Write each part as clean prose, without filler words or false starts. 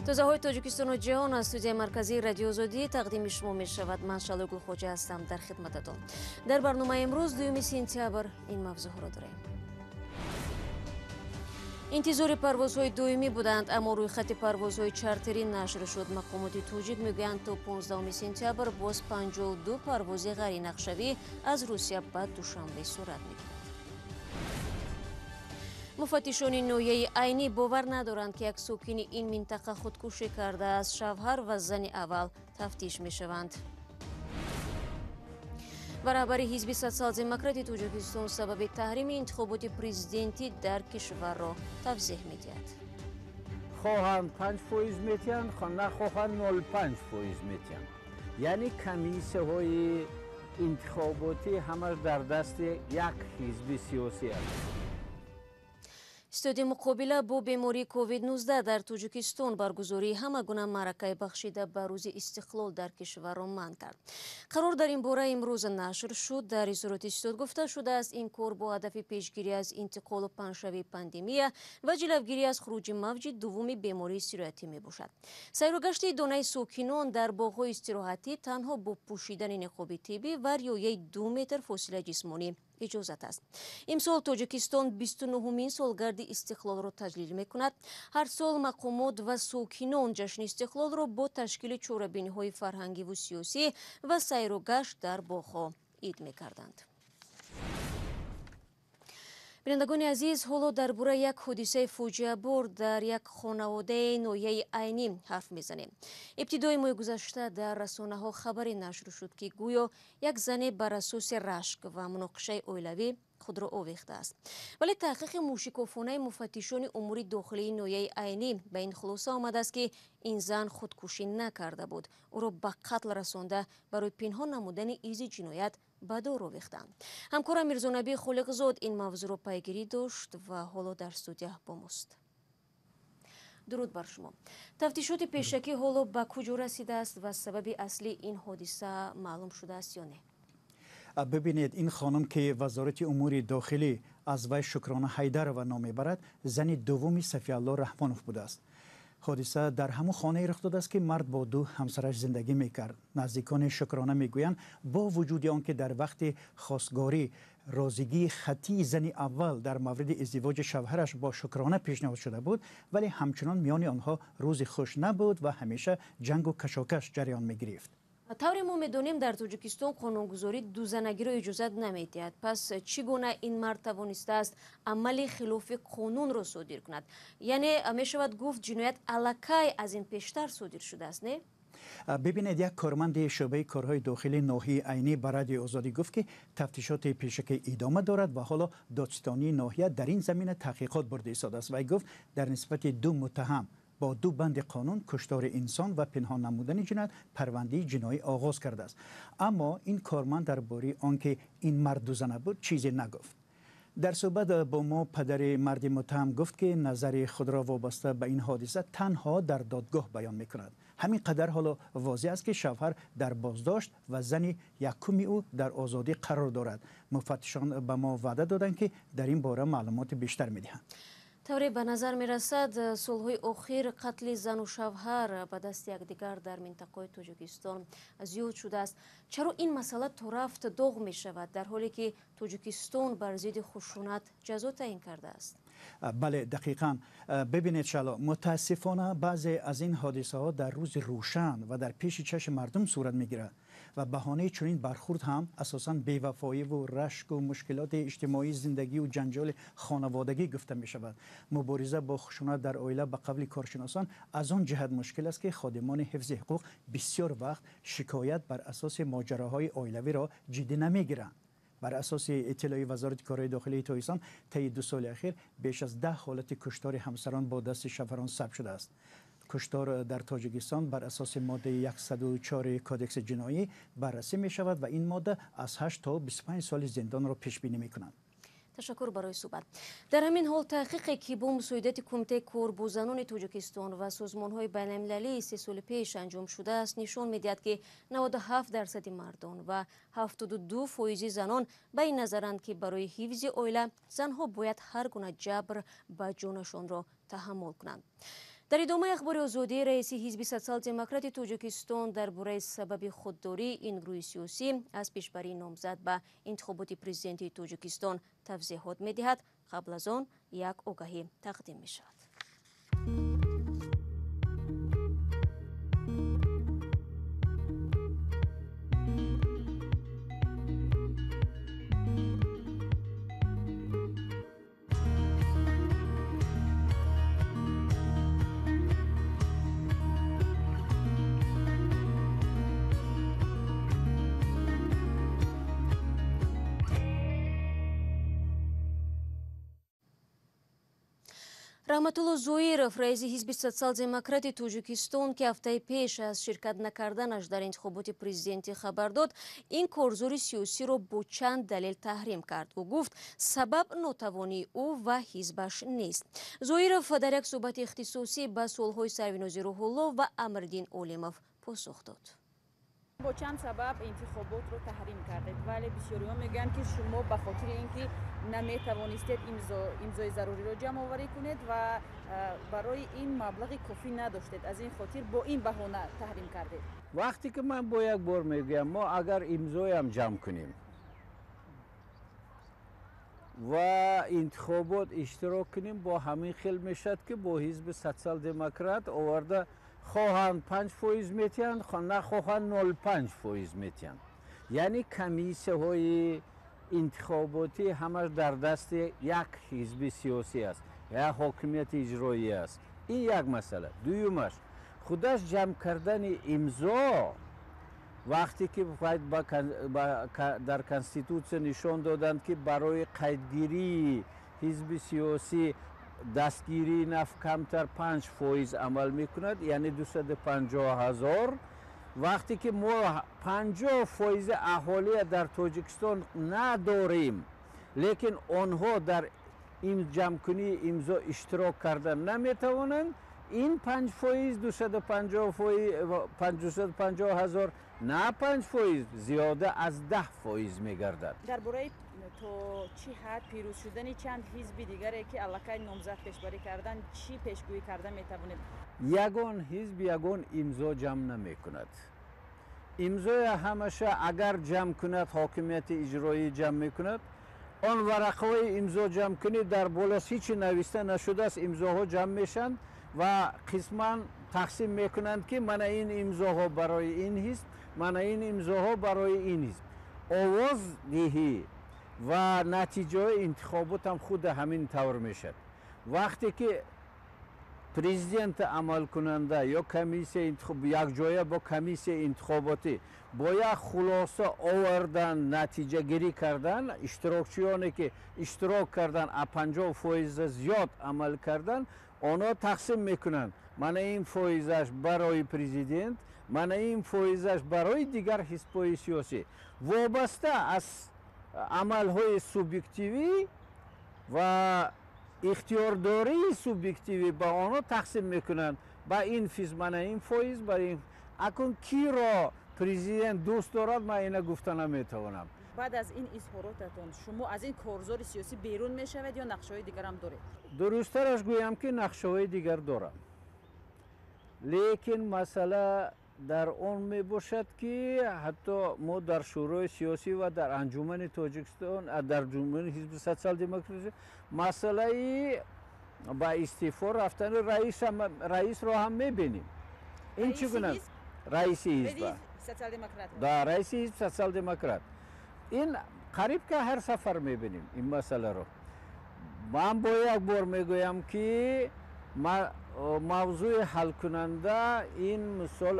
Тозаҳои Тоҷикистону ҷаҳон аз студияи марказии Радиои Озодӣ тақдими шумо мешавад. Ман Шалои Гулхоҷа ҳастам, дар хидмататон. Дар барномаи имрӯз, 2 сентябр, ин мавзӯъҳоро дорем. Интизори парвозҳои доимӣ буданд, аммо рӯйхати парвозҳои чартерӣ нашр шуд. Мақомоти тоҷик мегӯянд, то 15 сентябр боз 52 парвози ғайринақшавӣ аз Русия ба Душанбе сурат мегирад. Муфаттишони ноҳияи Айнӣ бовар надоранд, ки як сокини ин минтақа худкушӣ кардааст. Шавҳар ва зани аввал тафтиш мешаванд. Ва раҳбари ҳизби Социал-демократи Тоҷикистон сабаби таҳрими интихоботи президентӣ дар кишварро тавзеҳ медиҳад. Хоҳанд, 5% метиҳанд, нахоҳанд, 0,5% метиҳанд. Яъне комиссияҳои интихоботӣ ҳамаш дар дасти як ҳизби сиёсӣ аст. Ситоди муқобила бо бемории COVID-19 дар Тоҷикистон баргузории ҳама гуна маъракаи бахшида ба рӯзи истиқлол дар кишварро манъ кард. Қарор дар ин бора имрӯз нашр шуд. Дар изҳороти ситод гуфта шудааст, ин кор бо ҳадафи пешгирӣ аз интиқолу паҳншавии пандемия ва ҷилавгирӣ аз хуруҷи мавҷи дуввуми бемории сироятӣ мебошад. Сайру гашти идонаи сокинон дар боғҳои истироҳатӣ танҳо бо пӯшидани ниқоби тиббӣ ва риояи 2 метр фосилаи ҷисмонӣ иҷозат аст. Имсол Тоҷикистон 29-ҳумин солгарди истиқлолро таҷлил мекунад. Ҳар сол мақомот ва сокинон ҷашни истиқлолро бо ташкили чорабиниҳои фарҳангиву сиёсӣ ва сайру гашт дар боғҳо ид мекарданд. Бинандагони азиз, ҳоло дар бораи як ҳодисаи фоҷиабор дар як хонаводаи ноҳияи Айнӣ ҳарф мезанем. Ибтидои моҳи гузашта дар расонаҳо хабаре нашр шуд, ки гӯё як зане бар асоси рашк ва муноқишаи оилавӣ худро овехтааст. Вале таҳқиқи мӯшикофонаи муфаттишони умури дохилии ноҳияи Айнӣ ба ин хулоса омадааст, ки ин зан худкушӣ накарда буд. Ӯро ба қатл расонда, барои пинҳон намудани изи ҷиноят ба дор овехтанд. Ҳамкорам Мирзонабӣ Холиқзод ин мавзӯъро пайгирӣ дошт ва ҳоло дар студия бо мост. Дуруд бар шумо. Тафтишоти пешакӣ ҳоло ба куҷо расидааст ва сабаби аслии ин ҳодиса маълум шудааст ё не? Бибинед, ин хонум, ки Вазорати умури дохилӣ аз вай Шукрона Ҳайдарова ном мебарад, зани дуввуми Сафиалло Раҳмонов будааст. Ҳодиса дар ҳамон хонае рух додааст, ки мард бо ду ҳамсараш зиндагӣ мекард. Наздикони Шукрона мегӯянд, бо вуҷуди он ки дар вақти хостгорӣ розигии хаттии зани аввал дар мавриди издивоҷи шавҳараш бо Шукрона пешниҳод шуда буд, вале ҳамчунон миёни онҳо рӯзи хуш набуд ва ҳамеша ҷангу кашокаш ҷараён мегирифт. Тавре мо медонем, дар Тоҷикистон қонунгузорӣ дузанагиро иҷозат намедиҳад. Пас чӣ гуна ин мард тавонистааст амали хилофи қонунро содир кунад? Яъне мешавад гуфт, ҷиноят аллакай аз ин пештар содир шудааст, не? Бибинед, як корманди шӯъбаи корҳои дохилии ноҳияи Айнӣ ба Радиои Озодӣ гуфт, ки тафтишоти пешакӣ идома дорад ва ҳоло додситонии ноҳия дар ин замина таҳқиқот бурда истодааст. Вай гуфт, дар нисбати ду муттаҳам бо ду банди қонун, куштори инсон ва пинҳон намудани ҷиноят, парвандаи ҷиноӣ оғоз кардааст. Аммо ин корманд дар бораи он ки ин мард дузана буд, чизе нагуфт. Дар суҳбат бо мо падари марди муттаҳам гуфт, ки назари худро вобаста ба ин ҳодиса танҳо дар додгоҳ баён мекунад. Ҳамин қадар ҳоло возеҳ аст, ки шавҳар дар боздошт ва зани якуми ӯ дар озодӣ қарор дорад. Муфаттишон ба мо ваъда доданд, ки дар ин бора маълумоти бештар медиҳанд. Тавре ба назар мерасад, солҳои охир қатли зану шавҳар ба дасти якдигар дар минтақаи Тоҷикистон зиёд шудааст. Чаро ин масъала торафт доғ мешавад, дар ҳоле ки Тоҷикистон бар зидди хушунат ҷазо таъин кардааст? Бале, дақиқан. Бибинед, Шало, мутаассифона баъзе аз ин ҳодисаҳо дар рӯзи рӯшан ва дар пеши чашми мардум сурат мегирад ва баҳонаи чунин бархурд ҳам асосан бевафоиву рашку мушкилоти иҷтимоии зиндагиву ҷанҷоли хонаводагӣ гуфта мешавад. Мубориза бо хушунат дар оила, ба қавли коршиносон, аз он ҷиҳат мушкил аст, ки ходимони ҳифзи ҳуқуқ бисёр вақт шикоят бар асоси моҷароҳои оилавиро ҷиддӣ намегиранд. Бар асоси иттилои Вазорати корҳои дохилии Тоҷикистон, таи 2 соли ахир беш аз 10 ҳолати куштори ҳамсарон бо дасти шавҳарон сабт шудааст. Куштор дар Тоҷикистон бар асоси моддаи 104 Кодекси ҷиноӣ баррасӣ мешавад ва ин модда аз 8 то 25 соли зиндонро пешбинӣ мекунад. Ташаккур барои суҳбат. Дар ҳамин ҳол, таҳқиқе, ки бо мусоидати Кумитаи кор бо занони Тоҷикистон ва созмонҳои байналмилалӣ 3 соли пеш анҷом шудааст, нишон медиҳад, ки 97 дарсади мардон ва 72 фоизи занон ба ин назаранд, ки барои ҳифзи оила занҳо бояд ҳар гуна ҷабр ба ҷонашонро таҳаммул кунанд. Дар идомаи Ахбори Озодӣ раиси ҳизби Социал-демократи Тоҷикистон дар бораи сабаби худдории ин гурӯҳи сиёсӣ аз пешбарии номзад ба интихоботи президентии Тоҷикистон тавзеҳот медиҳад. Қабл аз он як огаҳӣ тақдим мешавад. Раҳматулло Зоиров, раиси ҳизби Социал-демократи Тоҷикистон, ки ҳафтаи пеш аз ширкат накарданаш дар интихоботи президентӣ хабар дод, ин корзори сиёсиро бо чанд далел таҳрим кард. Ӯ гуфт, сабаб нотавонии ӯ ва ҳизбаш нест. Зоиров дар як суҳбати ихтисосӣ ба суолҳои Сарвинози Рӯҳулло ва Амриддин Олимов посух дод. Бо чанд сабаб интихоботро таҳрим кардед, вале бисёриҳо мегӯянд, ки шумо ба хотири ин ки наметавонистед имзои заруриро ҷамъоварӣ кунед ва барои ин маблағи кофӣ надоштед, аз ин хотир бо ин баҳона таҳрим кардед. Вақте ки ман бо як бор мегӯям, мо агар имзоям ҷамъ кунем ва интихобот иштирок кунем, бо ҳамин хел мешавад, ки бо ҳизби Социал-демократ оварда хоҳанд 5% метиҳанд, нахоҳанд 0,5% метиҳанд. Яъне комиссияҳои интихоботӣ ҳамаш дар дасти як ҳизби сиёсӣ аст, як ҳокимияти иҷроӣ аст. Ин як масъала. Дуюмаш, худаш ҷамъ кардани имзо, вақте ки дар конститутсия нишон доданд, ки барои қайдгирии ҳизби сиёсӣ дастгирии наф камтар 5% амал мекунад, яъне 250 ҳазор. Вақте ки мо 50% аҳолия дар Тоҷикистон надорем, лекин онҳо дар ин ҷамъкунии имзо иштирок карда наметавонанд, ин 5%, 250 ҳазор, на 5%, зиёда аз 10% мегардад. Дар бораи то чӣ ҳад пирӯз шудани чанд ҳизби дигаре, ки аллакай номзад пешбарӣ карданд, чӣ пешгӯӣ карда метавонед? Ягон ҳизб ягон имзо ҷамъ намекунад. Имзоя ҳамаша агар ҷамъ кунад, ҳокимияти иҷроӣ ҷамъ мекунад. Он варақаҳои имзо ҷамъкунӣ дар болос ҳичи нависта нашудааст, имзоҳо ҷамъ мешаванд ва қисман тақсим мекунанд, ки мана ин имзоҳо барои ин ҳизб, мана ин имзоҳо барои ин ҳизб. Овоз диҳӣ ва натиҷаҳои интихобот ҳам худ ҳамин тавр мешавад. Вақте ки президент амалкунанда ё комиссия якҷоя бо комиссияи интихоботӣ бо як хулоса овардан, натиҷагирӣ кардан, иштирокчиёне ки иштирок кардан, аз 50% зиёд амал кардан, онҳо тақсим мекунанд. Мана ин фоизаш барои президент, мана ин фоизаш барои дигар ҳизбҳои сиёсӣ. Вобаста аз амалҳои субъективӣ ва ихтиёрдории субъективӣ ба онҳо тақсим мекунанд. Ба ин физ мана ин фоиз, ба ин. Акун киро президент дӯст дорад, ман ина гуфта наметавонам. Баъд аз ин изҳоротатон шумо аз ин корзори сиёсӣ берун мешавед ё нақшаҳои дигарам доред? Дурусттараш гӯям, ки нақшаҳои дигар дорам, лекин масъала дар он мебошад, ки ҳатто мо дар Шӯрои сиёсӣ ва дар Анҷумани Тоҷикистон, дар Анҷумани ҳизби Социал-демократӣ масъалаи ба истеъфо рафтани раисро ҳам мебинем. Ин чӣ гуна раиси ҳизб? Да, раиси ҳизб Социал-демократ. Ин қариб ки ҳар сафар мебинем ин масъаларо. Ман бо як бор мегӯям, ки мавзӯи ҳалкунанда ин мисол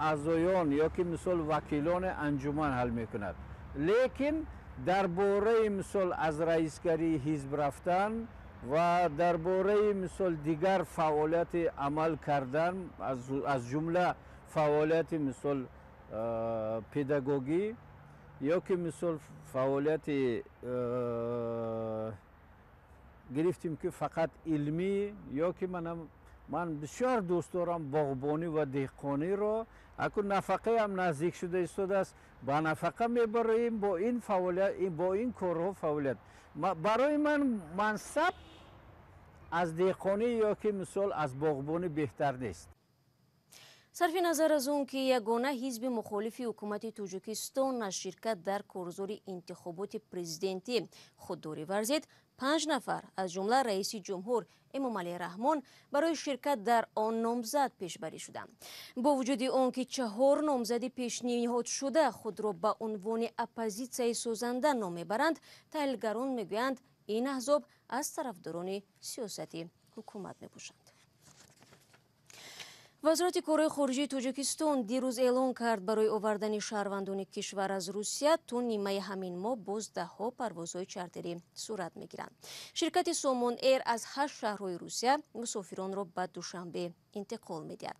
аъзоён ё ки мисол вакилони анҷуман ҳал мекунад, лекин дар бораи мисол аз раисгарии ҳизб рафтан ва дар бораи мисол дигар фаъолияти амал кардан, аз ҷумла фаъолияти мисол педагогӣ ё ки мисол фаъолияти гирифтем, ки фақат илмӣ, ё ки манам ман бисёр дӯст дорам боғбонӣ ва деҳқониро, акун нафақаам наздик шуда истодааст, ба нафақа мебароем бо ин фаъолият, бо ин корҳо фаъолият. Барои ман мансаб Аз деҳқонӣ ё ки мисол аз боғбонӣ беҳтар нест. Сарфи назар аз он ки ягона ҳизби мухолифи ҳукумати Тоҷикистон аз ширкат дар корзори интихоботи президентӣ худдорӣ варзид, 5 нафар аз ҷумла раиси ҷумҳур Эмомалӣ Раҳмон барои ширкат дар он номзад пешбарӣ шуданд. Бо вуҷуди он ки 4 номзади пешниҳодшуда худро ба унвони оппозитсияи созанда ном мебаранд, таҳлилгарон мегӯянд ин аҳзоб аз тарафдорони сиёсати ҳукумат мебошанд. Вазорати корҳои хориҷии Тоҷикистон дирӯз эълон кард барои овардани шаҳрвандони кишвар аз Русия то нимаи ҳамин моҳ боз даҳҳо парвозҳои чартерӣ сурат мегиранд. Ширкати Сомон Эйр аз 8 шаҳрҳои Русия мусофиронро ба Душанбе интиқол медиҳад.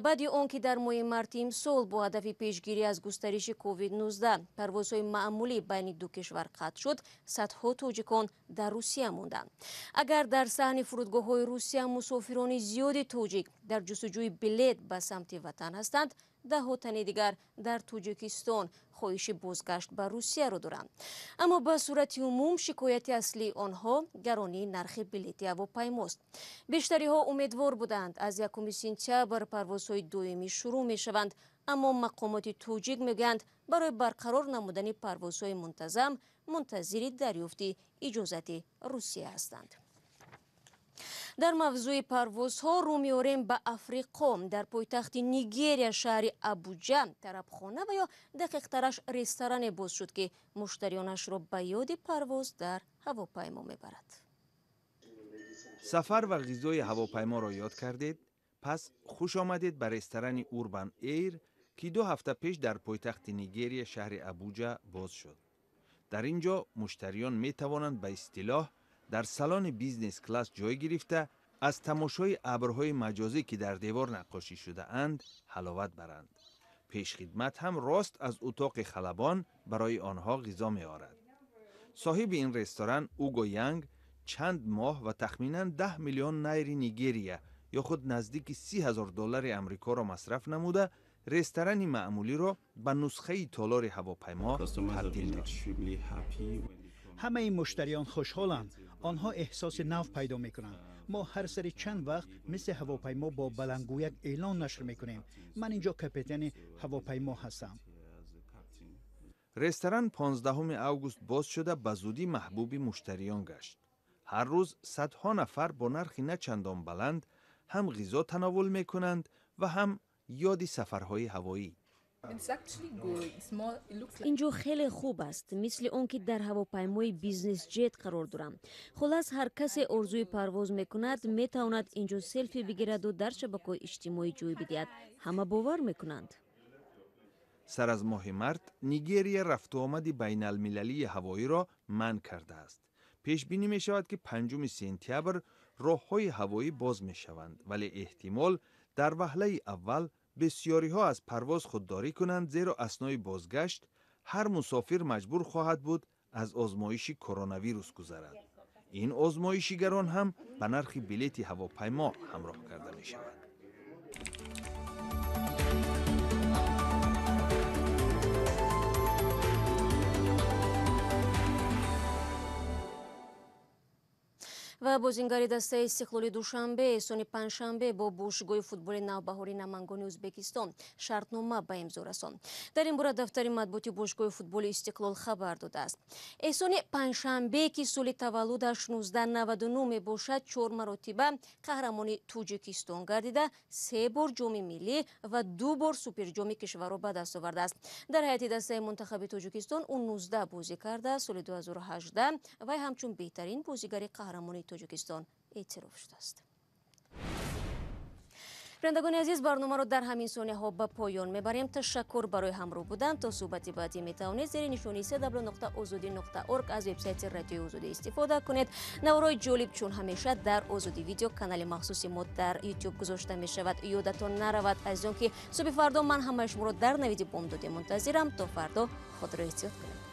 Баъди он ки дар моҳи марти имсол бо ҳадафи пешгирӣ аз густариши COVID-19 парвозҳои маъмулӣ байни ду кишвар қатъ шуд, садҳо тоҷикон дар Русия монданд. Агар дар саҳни фурудгоҳҳои Русия мусофирони зиёди тоҷик дар ҷустуҷӯи билет ба самти ватан ҳастанд, даҳҳо тани дигар дар Тоҷикистон хоҳиши бозгашт ба Русияро доранд. Аммо ба сурати умум шикояти аслии онҳо гаронии нархи билети ҳавопаймост. Бештариҳо умедвор буданд, аз 1 сентябр парвозҳои доимӣ шурӯъ мешаванд, аммо мақомоти тоҷик мегӯянд барои барқарор намудани парвозҳои мунтазам мунтазири дарёфти иҷозати Русия ҳастанд. Дар мавзӯи парвозҳо рӯ меорем ба Африқо. Дар пойтахти Нигерия шаҳри Абуҷа тарабхона ва ё дақиқтараш ресторане боз шуд, ки муштариёнашро ба ёди парвоз дар ҳавопаймо мебарад. Сафар ва ғизои ҳавопайморо ёд кардед? Пас хуш омадед ба ресторани Урбан Эйр, ки 2 ҳафта пеш дар пойтахти Нигерия шаҳри Абуҷа боз шуд. Дар ин ҷо муштариён метавонанд ба истилоҳ дар салони бизнес-класс ҷой гирифта аз тамошои абрҳои маҷозӣ, ки дар девор наққошӣ шудаанд, ҳаловат баранд. Пешхидмат ҳам рост аз утоқи халабон барои онҳо ғизо меорад. Соҳиби ин ресторан Уго Янг чанд моҳ ва тахминан 10 миллион найри Нигерия ё худ наздики 30 000 доллари Амрикоро масраф намуда, ресторани маъмулиро ба нусхаи толори ҳавопаймо табдил дод. Ҳамаи муштариён хушҳоланд. Онҳо эҳсоси нав пайдо мекунанд. Мо ҳар сари чанд вақт мисли ҳавопаймо бо баландгӯяк эълон нашр мекунем. Ман инҷо капитани ҳавопаймо ҳастам. Ресторан 15 август боз шуда ба зудӣ маҳбуби муштариён гашт. Ҳар рӯз садҳо нафар бо нархи на чандон баланд ҳам ғизо тановул мекунанд ва ҳам ёди сафарҳои ҳавоӣ. Инҷо хеле хуб аст, мисли он ки дар ҳавопаймои бизнес-ҷет қарор дорам. Хулас, ҳар касе орзуи парвоз мекунад, метавонад инҷо селфи бигираду дар шабакаҳои иҷтимоӣ ҷой бидиҳад. Ҳама бовар мекунанд. Сар аз моҳи март Нигерия рафтуомади байналмилалии ҳавоиро манъ кардааст. Пешбинӣ мешавад, ки 5 сентябр роҳҳои ҳавоӣ боз мешаванд, вале эҳтимол дар ваҳлаи аввал бисёриҳо аз парвоз худдорӣ кунанд, зеро аснои бозгашт ҳар мусофир маҷбур хоҳад буд аз озмоиши коронавирус гузарад. Ин озмоиши гарон ҳам ба нархи билети ҳавопаймо ҳамроҳ карда мешавад. Ва бозингари дастаи Истиқлоли Душанбе Эҳсони Панҷшанбе бо бошгоҳи футболи Навбаҳори Намангони Ӯзбекистон шартнома ба имзо расонд. Дар ин бора дафтари матбуоти бошгоҳи футболи Истиқлол хабар додааст. Эҳсони Панҷшанбе, ки соли таваллудаш 1999 мебошад, 4 маротиба қаҳрамони Тоҷикистон гардида, 3 бор ҷоми миллӣ ва 2 бор суперҷоми кишварро ба даст овардааст. Дар ҳайати дастаи мунтахаби Тоҷикистон ӯ 19 бозӣ кардааст. Соли 2018 вай ҳамчун беҳтарин бозигари қаҳрамони Тоҷикистон эътироф шудааст. Бинандагони азиз, барномаро дар ҳамин сонияҳо ба поён мебарем. Ташаккур барои ҳамроҳ будан. То суҳбати баъдӣ метавонед зери нишонии cw.ozodi.org аз вебсайти Радиои Озодӣ истифода кунед. Наворҳои ҷолиб чун ҳамеша дар Озодӣ видео канали махсуси мо дар YouTube гузошта мешавад. Ёдатон наравад, азизон, ки субҳи фардо ман ҳамаи шуморо дар навиди бомдодӣ мунтазирам. То фардо худро эҳтиёт кунед.